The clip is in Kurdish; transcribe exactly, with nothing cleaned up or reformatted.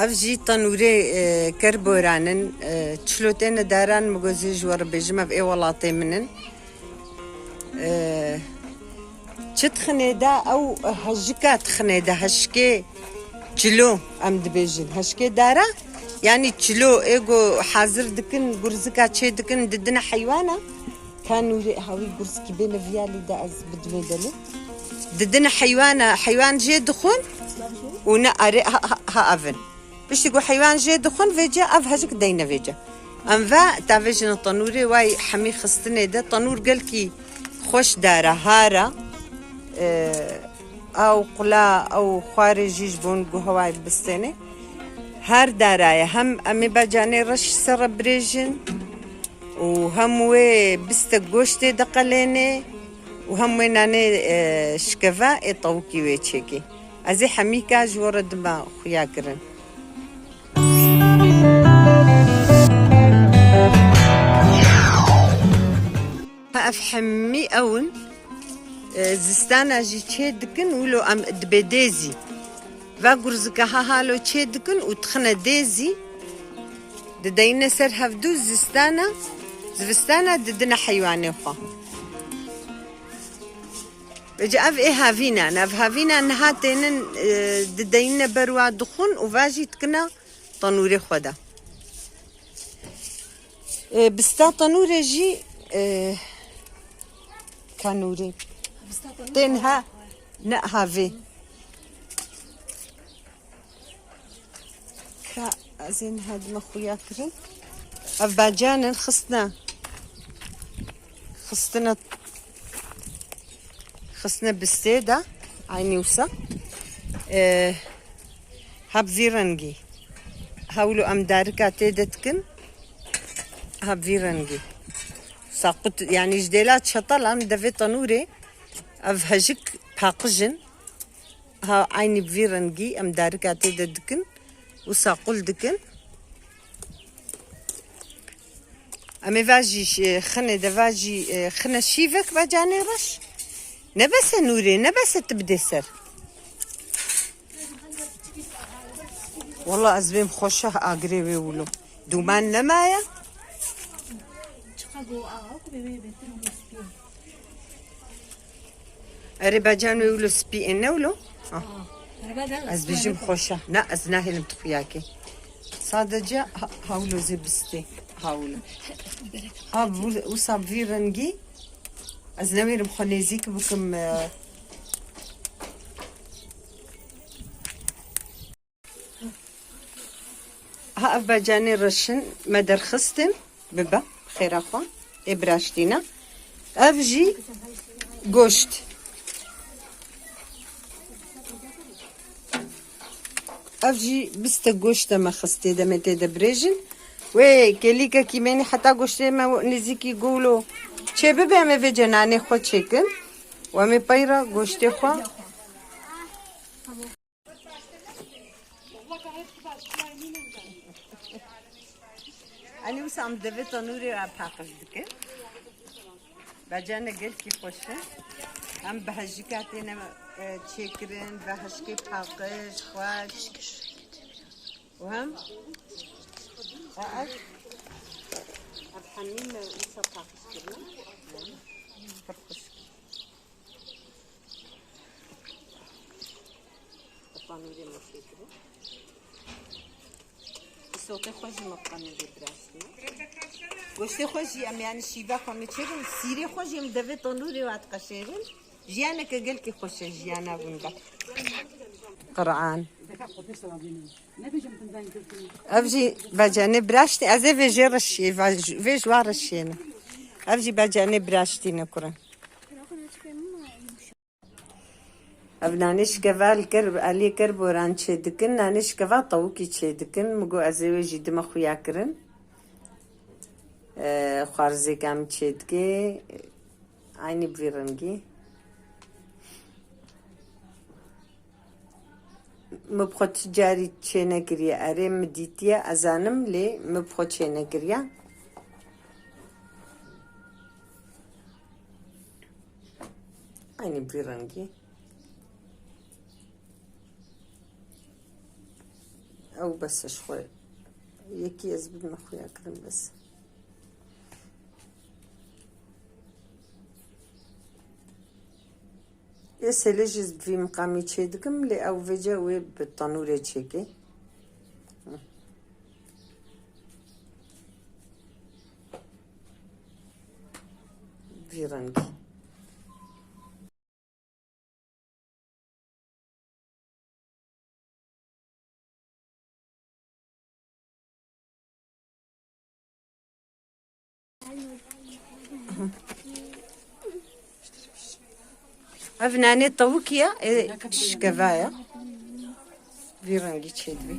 Ev jî tenûrê, e, kerboran in. E, çilo têne daran, min got ez ê ji we re bêjim, ev ê welatê min in. E, çi dixinê de, ew hejika dixinê de, hejikê çilo em dibêjin. Hejikê dara, yanî çilo ê ku hazir dikin, gurzika çê dikin, didine heywana. Ka nûrê hawî gurskî bêne viyalî de ez bidimê delê. Didine heywana, heywan jê dixwin û ne arê ha, ha, ha evin. Piştî ku heywan jê dixwin vêca ev hejik deyne vêca. Em ve tavêjine tenûrê way hemî xistinê de tenûr gelkî xweş dara, hara. Ee, ew qula, ew xwarê jî ji bo ku hewayê bistêne. Her daraye hem em ê bacanê reş ser re birêjin. Û hem wê bistek goştê diqelênê û hem wê nanê, e, şikeva ê tawikî wê çêkê. Ez ê hemîka ji we re dima xuya kirin. Ha, ev hemî ew in, e, zistana jî çê dikin, wilo em dibê dêzî. Va gurzika ha halo çê dikin û dixine dêzî, dideyine ser hevdû zistana, zivistana didine heywanê xwe. Vêca ev ê havînan, ev havînan niha tênin, e, dideyine ber wa dixwin û va jî dikine tenûrê xwe de. E, bista tenûrê jî, e, ka nûrê. Tên ha, ne havê. Ka ez ê niha dime xuya kirin. Ev bacan in xistine. Xistine, xistine bistê de. Eynî wisa. E, ha bi vî rengî. Hewlo em darika tê de dikin. Ha bi vî rengî. Saqut, yanî ji dêla çetal em devê tenûrê. Ev hejik paqij in. Ha, eynî bi vî rengî em darika tê de dikin û saqul dikin. Em ê vajî, e, xinê de vajî, e, xine şîvek ve canê reş. Ne bes e nûrê, ne bes e tu bidê ser. Wala ez bêm xweşe agirê wê wilo. Dûman nemaye. Çiqa go awa ku bê wê bêtir û spî. Erê bacan wê wilo spî ê ne wilo? Ah. Ah, erê bacan Ez spî bêjim ê. Xweşe. Na, ez nahêlim tu xuyakê. Sadece ha, hawlo zê bistê. Hawlo. Ha, bu, wisa vî rengî. Ez newêrim xwe nêzîk bikim, e, Ha, ev bacanê reşin me derxistin, bibe, xêra xwe, ê biraştîne. Ev jî goşt. Ev jî biste goşte me xistê de me tê de birêjin. Wê kêlîkekî mênî heta goştê me nêzîkî golo çê bibe, em ê vê cenanê xwe çêkin. Û em ê peyra goştê xwe. Enî wisa em devê tenûrê ve paqij dikin. Becene gelkî xweş e. Em bi hejika têne, e, çêkirin, bi hejkê paqij, xweş. Û hem, e, ev, ev hemî me wisa paqij kirine. Pir xweş. Panûrê me çêkirî. Îsotê xwe jî me panûrê biraştiye. Goştê xwe jî em, yanî şîva xwe me çêkin. Sîrê xwe jî em devê tanûrê ve diqeşêrin. Jiyaneke gelkî xweş e jiyana winda. Qur'an. Ev jî vecenê biraştî. Ez ê vê jê reşiyê, vê ji wa reşiyêne. Ev jî vecenê biraştîne kurin. Ev nanê şikeva li ker, aliyê kerboran çêdikin, nanê şikeva tawikî çêdikin. Min got ez ê wê jî dime xuya kirin. E, xwarzêka min çêdike. Eynî bi vî rengî. Min bi xwe tu carî çênekiriye. Erê, min dîtiye, ez zanim, lê min bi xwe çênekiriye. Eynî bi vî rengî. Ew bes e ji xwe. Yekî ez bibime xuya kirin bes. Ê selê jî ez bi vî miqamî çê dikim, lê ew vêce wê bi tanûrê çêke. Vî rengî. Ev nanê tavukî ye, ê şikeva ye. Vî rengî çêdibî.